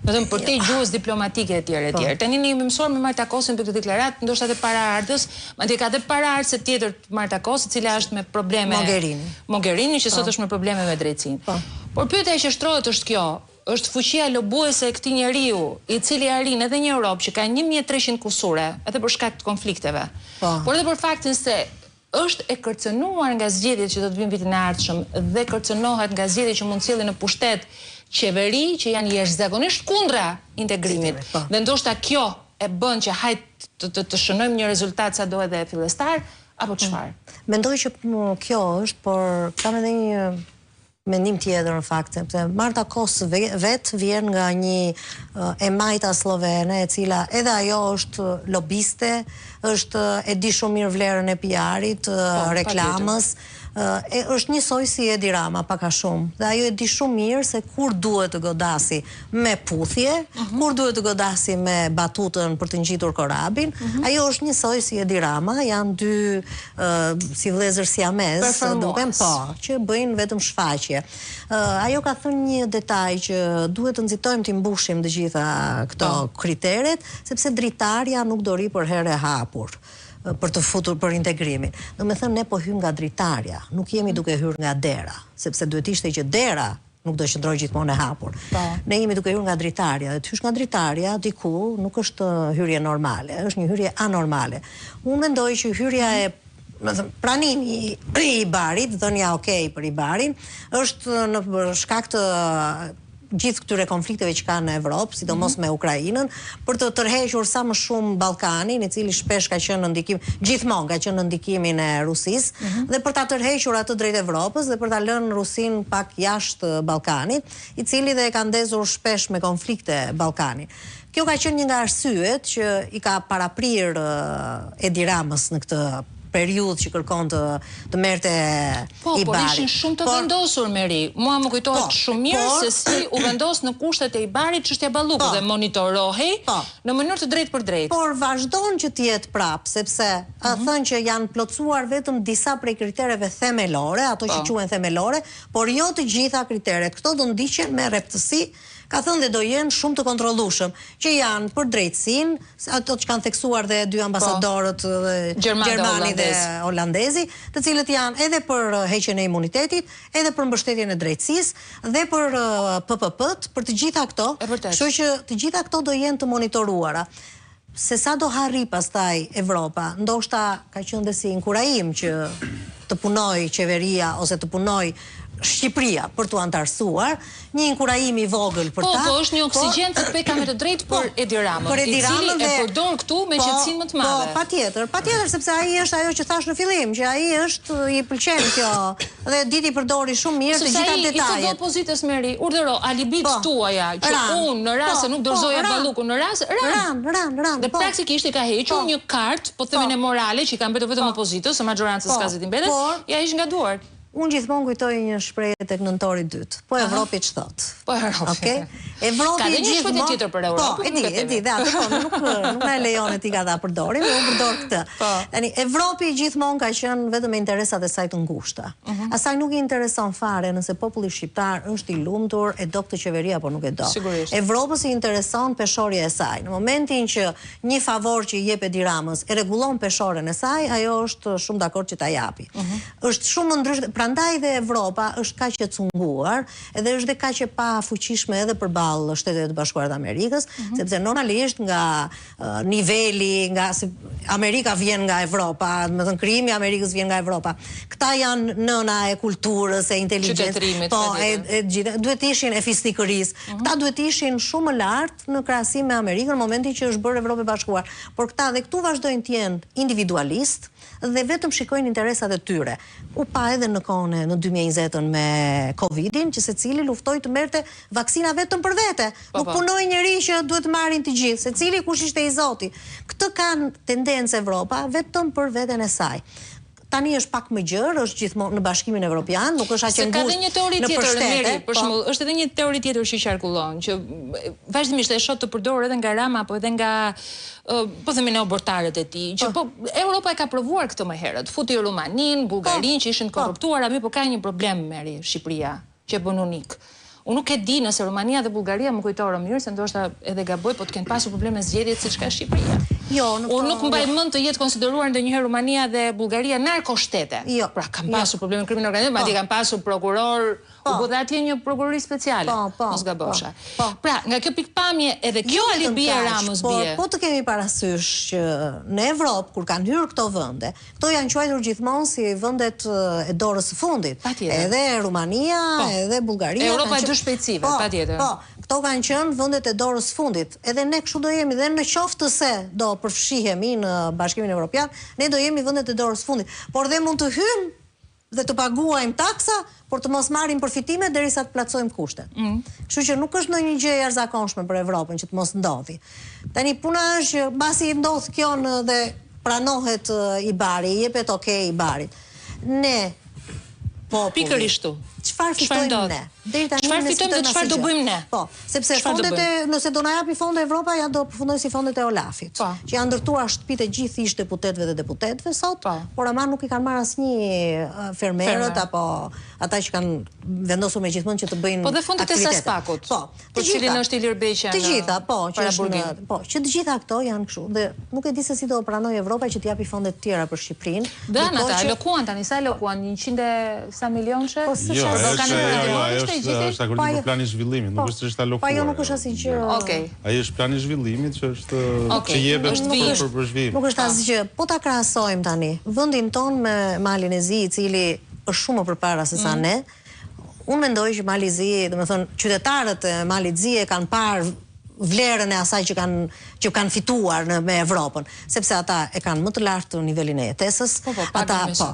Domethënë përtej gjuhës diplomatike etj etj. Po. Tani ne jemi mësuar me Marta Kosin për këtë deklaratë, ndoshta edhe paraardhës, madje ka edhe paraardhëse tjetër të Marta Kos, e cila është me probleme Mogherini. Mogherini që sot është me probleme me drejtësinë. Po. Por pyetja që shtrohet është kjo, është fuqia lobuese e këtij njeriu, i cili arrin edhe një Europë që ka 1300 kusure, edhe për shkak të konflikteve. Po. Por edhe për faktin se është e kërcënuar nga zgjedhjet që do të vinë vitin e ardhshëm dhe kërcënohet nga zgjedhjet që mund të sjellin në pushtet qeveri që janë jashtëzakonisht kundra integrimit. Po. Dhe ndoshta kjo e bën që hajt të, të, të shënojmë një rezultat sado edhe fillestar, apo çfarë? Mendoj që kjo është, por kam edhe një mendim tjetër në fakt, sepse Marta Kos vetë vjen nga një e majta sllovene, e cila edhe ajo është lobiste, është e di shumë mirë vlerën e PR-it, Po, reklamës, e është njësoj si Edi Rama pak a shumë. Dhe ajo e di shumë mirë se kur duhet të godasi me puthje, kur duhet të godasi me batutën për të ngjitur korabin. Ajo është njësoj si Edi Rama, janë dy si vëllezër siamez, Performues. duken po, që bëjnë vetëm shfaqje. Ajo ka thënë një detaj që duhet të nxitojmë të mbushim të gjitha këto kriteret, sepse dritarja nuk do ri për herë e hapur për të futur për integrimin. Do me thënë, ne po hymë nga dritarja, nuk jemi duke hyrë nga dera, sepse duhet ishte që dera nuk do qëndrojë gjithmonë e hapur. Po. Ne jemi duke hyrë nga dritarja, dhe të hysh nga dritarja diku nuk është hyrje normale, është një hyrje anormale. Unë mendoj që hyrja e më thënë, pranimi i IBAR-it, dhënia okay për IBAR-in, është në shkak të gjithë këtyre konflikteve që ka në Evropë, sidomos me Ukrainën, për të tërhequr sa më shumë Ballkanin, i cili shpesh ka qenë në ndikim, gjithmonë ka qenë në ndikimin e Rusisë, dhe për ta tërhequr atë drejt Evropës dhe për ta lënë Rusinë pak jashtë Ballkanit, i cili dhe e ka ndezur shpesh me konflikte Ballkanin. Kjo ka qenë një nga arsyet që i ka paraprirë Edi Ramës në këtë periudhë që kërkon të të merrte Po, por IBAR-in. ishin shumë të Por- vendosur Meri. Mua më kujtohet Po, shumë mirë por- se si u vendos në kushtet e IBAR-it çështja Balluku Po. dhe monitorohej Po. në mënyrë të drejtë për drejtë. Por vazhdon që të jetë prapë, sepse a thënë që janë plotësuar vetëm disa prej kritereve themelore, ato që Po. quhen themelore, por jo të gjitha kriteret. Këto do ndiqen me rreptësi, ka thënë dhe do jenë shumë të kontrollueshëm, që janë për drejtësinë, ato që kanë theksuar dhe dy ambasadorët dhe Gjerman dhe Gjermani dhe holandez. holandezi, të cilët janë edhe për heqjen e imunitetit, edhe për mbështetjen e drejtësisë dhe për PPP-t, për të gjitha këto. E vërtet. Kështu që të gjitha këto do jenë të monitoruara. Se sa do harri pastaj Evropa, ndoshta ka qenë dhe si inkurajim që të punoj qeveria ose të punoj Shqipëria për t'u antarësuar, një inkurajim i vogël për Po, ta. po është një oksigjen të peka me të drejtë për Po, Edi Ramën, për Edi i cili Ramën e dhe- përdor këtu me Po, qetësinë më të madhe. Po, patjetër, patjetër sepse ai është ajo që thash në fillim, që ai është i pëlqen kjo dhe diti përdori shumë mirë të Sepse gjitha ai i thotë detajet. opozitës Meri, urdhëro alibit Po, tuaja që ran. unë në rast se Po, nuk po, dorëzoja ran. Ballukun në rast, ran. Ran, ran, ran. Dhe po. praktikisht i ka hequr Po. një kartë, po themi Po. ne morale që i ka mbetur vetëm opozitës, se majorancës Po, s'ka si t'i mbetet, por- ja heq nga duart. Unë gjithmonë kujtoj një shprehje tek nëntori i dytë. Po Evropi ç'thot? Po Evropi. Okej? Evropi Ka dhe një shprehje gjithmonë- tjetër për Evropën, Po, e nuk di, e e themi. di, dhe atë po, nuk nuk na e lejon etika ta përdorim, unë përdor këtë. Po. Tani Evropi gjithmonë ka qenë vetëm me interesat e saj të ngushta. Mhm. Asaj nuk i intereson fare nëse populli shqiptar është i lumtur, e do këtë qeveri apo nuk e do. Sigurisht. Evropës i intereson peshorja e saj. Në momentin që një favor që i jep Edi Ramës e rregullon peshoren e saj, ajo është shumë dakord që ta japi. Mhm. Është shumë ndryshe, prandaj dhe Evropa është kaq e cunguar, edhe është dhe kaq e pafuqishme edhe përballë Shteteve të Bashkuara të Amerikës, Mhm. sepse normalisht nga niveli, nga se Amerika vjen nga Evropa, do të thënë krijimi i Amerikës vjen nga Evropa. Këta janë nëna e kulturës, e inteligjencës, Qytetërimit, po, e, patjetër. e gjitha, duhet të ishin e fisnikërisë. Mhm. Këta duhet të ishin shumë më lart në krahasim me Amerikën në momentin që është bërë Evropa e Bashkuar. Por këta dhe këtu vazhdojnë të jenë individualist dhe vetëm shikojnë interesat e tyre. U pa edhe në kohën e në 2020-ën me Covidin, që secili luftoi të merrte vaksina vetëm për vete. Po, Nuk po. punoi njeri që duhet të marrin të gjithë, secili kush ishte i zoti. Këtë kanë tendencë Evropa vetëm për veten e saj. Tani është pak më gjerë, është gjithmonë në Bashkimin Evropian, nuk është aq e Se ka ngushtë dhe një teori në tjetër, përshtete, Meri, për po. shembull, është edhe një teori tjetër që qarkullon, që vazhdimisht e shoh të përdorur edhe nga Rama apo edhe nga po themi neobortarët e tij, që po Europa e ka provuar këtë më herët. Futi Rumaninë, Bullgarinë që ishin të Po. korruptuara, mirë, po ka një problem Meri, Shqipëria, që e bën unik. Unë nuk e di nëse Rumania dhe Bullgaria më kujto Romirë, se ndoshta edhe gaboj, po të kenë pasur probleme zgjedhjet siç ka Shqipëria. Jo, në Unë nuk mbaj jo. mend të jetë konsideruar ndonjëherë Rumania dhe Bullgaria narkoshtete. Jo. Pra kanë jo. pasur probleme me krimin e organizuar, madje po. kanë pasur prokuror, u po. bë dhe atje një prokurori speciale, po, po, mos gabosha. Po, po. Pra, nga kjo pikëpamje edhe kjo jo alibi e Ramës bie. Por po të kemi parasysh që në Evropë kur kanë hyrë këto vende, Këto janë quajtur gjithmonë si vendet e dorës së fundit. Patjetër. Edhe Rumania, po. edhe Bullgaria. Europa e dy shpejtësive, po, patjetër. Po, këto kanë qenë vendet e dorës së fundit. Edhe ne kështu do jemi dhe në qoftë se do përfshihemi në Bashkimin Evropian, ne do jemi vendet e dorës së fundit. Por dhe mund të hyjmë dhe të paguajmë taksa, por të mos marrim përfitime derisa të plotësojmë kushtet. Mm. Kështu që nuk është ndonjë gjë e jashtëzakonshme për Evropën që të mos ndodhi. Tani puna është që mbasi ndodh kjo në dhe pranohet IBAR-i, i jepet okay IBAR-it. Ne populli. Pikërisht këtu. Çfarë fitojmë ne? Deri tani çfarë fitojmë dhe çfarë do bëjmë ne? Po, sepse fondet e nëse do na japi fonde Evropa, ja do përfundojnë si fondet e Olafit, po. që janë ndërtuar shtëpitë e gjithë ish deputetëve dhe deputetëve sot, po. por ama nuk i kanë marrë asnjë fermerët Fermer. apo ata që kanë vendosur me gjithmonë që të bëjnë Po dhe fondet e Saspakut. Po, për cilin është Ilir Beqja Të gjitha, po, që është në, po, që të gjitha këto janë kështu dhe nuk e di se si do pranojë Evropa që të japi fonde të tjera për Shqipërinë. Dhe ata alokuan tani sa alokuan 100 e sa milionëshe? Po, jo, për Ballkanin Perëndimor ishte i gjithi. Është akordim për planin e zhvillimit, nuk po, është se është alokuar. Po ajo nuk është asnjë gjë. Okej. Ai është plani i zhvillimit që është që jepet për për zhvillim. Nuk është asgjë. Po ta krahasojmë tani vendin tonë me Malin e Zi, i cili është shumë më përpara se sa mm. ne. Unë mendoj që Mali i Zi, domethënë qytetarët e Malit Zi e kanë parë vlerën e asaj që kanë që kanë fituar në me Evropën, sepse ata e kanë më të lartë nivelin e jetesës, po, po, ata po,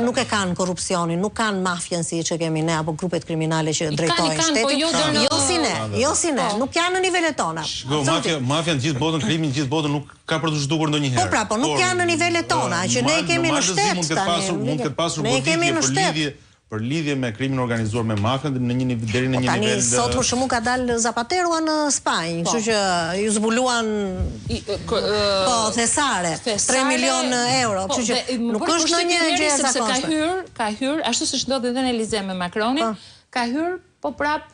nuk e kanë korrupsionin, nuk kanë mafien siç e kemi ne apo grupet kriminale që drejtojnë kanë, po shtetin. jo deri në jo si ne, jo si ne, po. nuk janë në nivelet tona. Shiko, mafia, mafia në gjithë botën, krimi në gjithë botën nuk ka për të zhdukur ndonjëherë. Po pra, po nuk janë në nivelet tona, që ne kemi në shtet mund të pasur, mund të pasur ne kemi në për lidhje për lidhje me krimin organizuar me mafian në një nivel deri në po, një tani, nivel. Tani sot për shembull ka dalë Zapatero në Spanjë, po. kështu që ju zbuluan po thesare, 3 milion euro, po, kështu që nuk është ndonjë gjë e sepse ka hyrë, ka hyrë, ashtu siç ndodhi edhe në Elize me Macronin, po. ka hyrë, po prap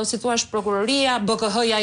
si thua prokuroria, BKH-ja.